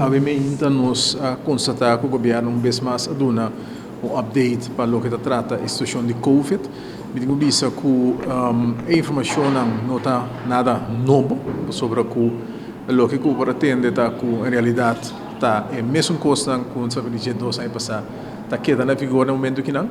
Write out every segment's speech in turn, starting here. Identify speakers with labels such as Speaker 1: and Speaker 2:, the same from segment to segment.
Speaker 1: Awe mainta nos a konstatá ku gobièrnu un bes mas a duna un update pa loke ta trata e situashon di Covid. Mi tin ku bisa ku e informashonnan no ta nada nobo, pasobra ku loke ku por a tende ta ku en realidat ta e mesun kosnan ku nos a dje 2 aña pasá ta keda na vigor na e momentu akinan.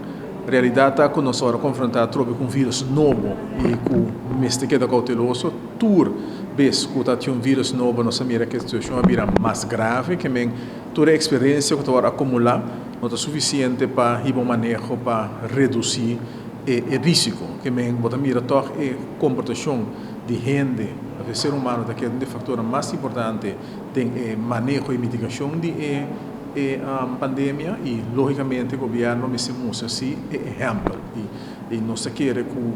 Speaker 1: Realidat ta ku nos ora konfrontá atrobe ku un virus nobo i ku mester keda kouteloso. Tur bes ku ta tin un virus nobo nos a mira ku e situashon a bira mas grave, ke men tur e eksperensia ku ta wòrdu akumulá no ta sufisiente pa hiba un maneho pa redusí e risiko. Ke men bo ta mira tòg e komportashon di hende òf e ser humano ta keda un di e faktornan mas importante den e maneho i mitigashon di e e pandemia i lógikamente gobièrnu mester mustra si e ehèmpel i nos ta kere ku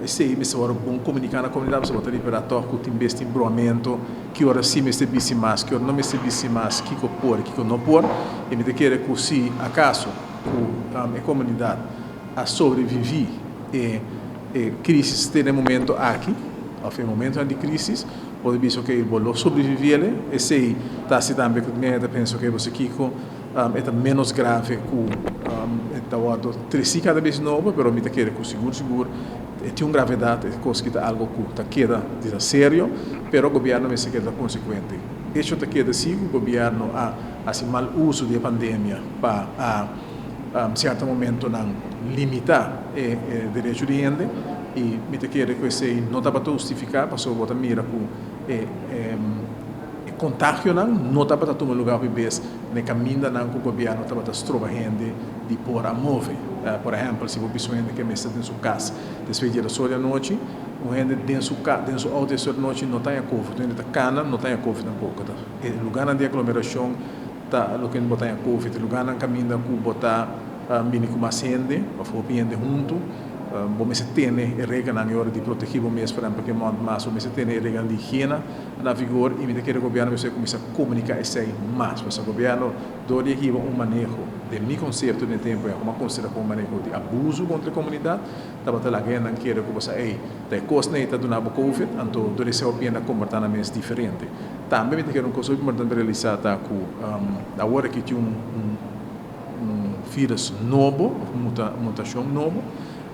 Speaker 1: Esei mester wòrdu bon komuniká na komunidat pasobra bo ta ripará tòg ku tin bes tin broamentu, ki ora si mester bisti mas, ki ora no mester bisti mas, kiko por i kiko no por. I mi ta kere ku si akaso ku e komunidat a sobreviví e e krísis te na e momento aki òf e momentonan di krísis, bo ta bisa okey bo lo sobreviví el. Esei ta hasi tambe ku mi ta pensa okey bo sa kiko. E ta ménos grave ku e ta wòrdu tresí kada bes nobo, pero mi ta kere ku sigur sigur e tin un gravedat, e kos ki ta algu ku ta keda di ta serio, pero gobièrnu mester keda konsekuente. Echo ta keda si ku gobièrnu a hasi mal uso di e pandemia pa a sierto momentonan limitá e derecho di hende i mi ta kere ku esei no tabata hustifiká pasobra bo ta mira ku e E kontagionan no tabata tuma lugá hopi bes na e kamindanan ku gobièrnu tabata stroba hende di por a move. Por ehèmpel, si bo bisa un hende ke mester den su kas despues di diesor di anochi, un hende den su ka den su outo diesor di anochi no ta haña covid. Un hende ta kana no ta haña covid tampoko. Ta e lugánan di aglomerashon ta loke bo ta haña covid. E lugánan kaminda ku bo ta bini ku mas hende òf hopi hende huntu. Bo mester tene e reglanan e ora di protegí bo mes, por ehèmpel, ke mònt mas bo mester tene e reglanan di higiena na vigor i mi ta kere gobièrnu mester kuminsá komuniká esei mas. Pasobra gobièrnu dor di a hiba un maneho, den mi konsepto den e tempu ei, komo a konsiderá komo un maneho di abusu kontra e komunidat, tabata laga hendenan kere ku bo sa ei ta e kosnan ei ta duna bo covid, anto dor di esei hopi hende a komportá nan mes diferente. Tambe mi ta kere un kos hopi importante realisá ta ku awor aki tin un un virus nobo of mutashon nobo,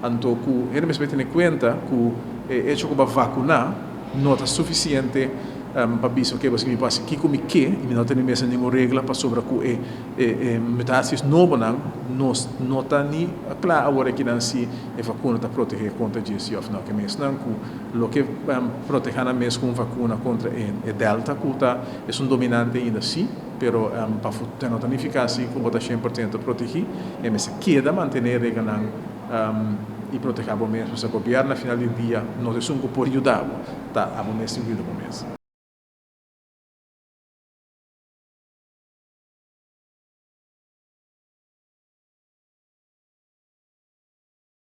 Speaker 1: anto ku hende mester tene kuenta ku e echo ku bo a vakuná no ta sufisiente pa bisa oke pasobra mi por hasi kiko mi ke i mi no tene mester ningun regla pasobra ku e e mutaties nobonan nos no ta ni kla awor akinan si e vakuna ta protehé kontra dje si òf no. Ke mesnan ku loke protehá nan mes ku un vakuna kontra e delta ku ta esun dominante ainda si. Pero pa futuro no ta nifiká si ku bo ta 100% protegí. E mester keda mantené e reglanan i protehá bo mes. Pasobra gobièrnu na final di dia no ta esun ku por yuda bo, ta abo mes tin ku yuda bo mes.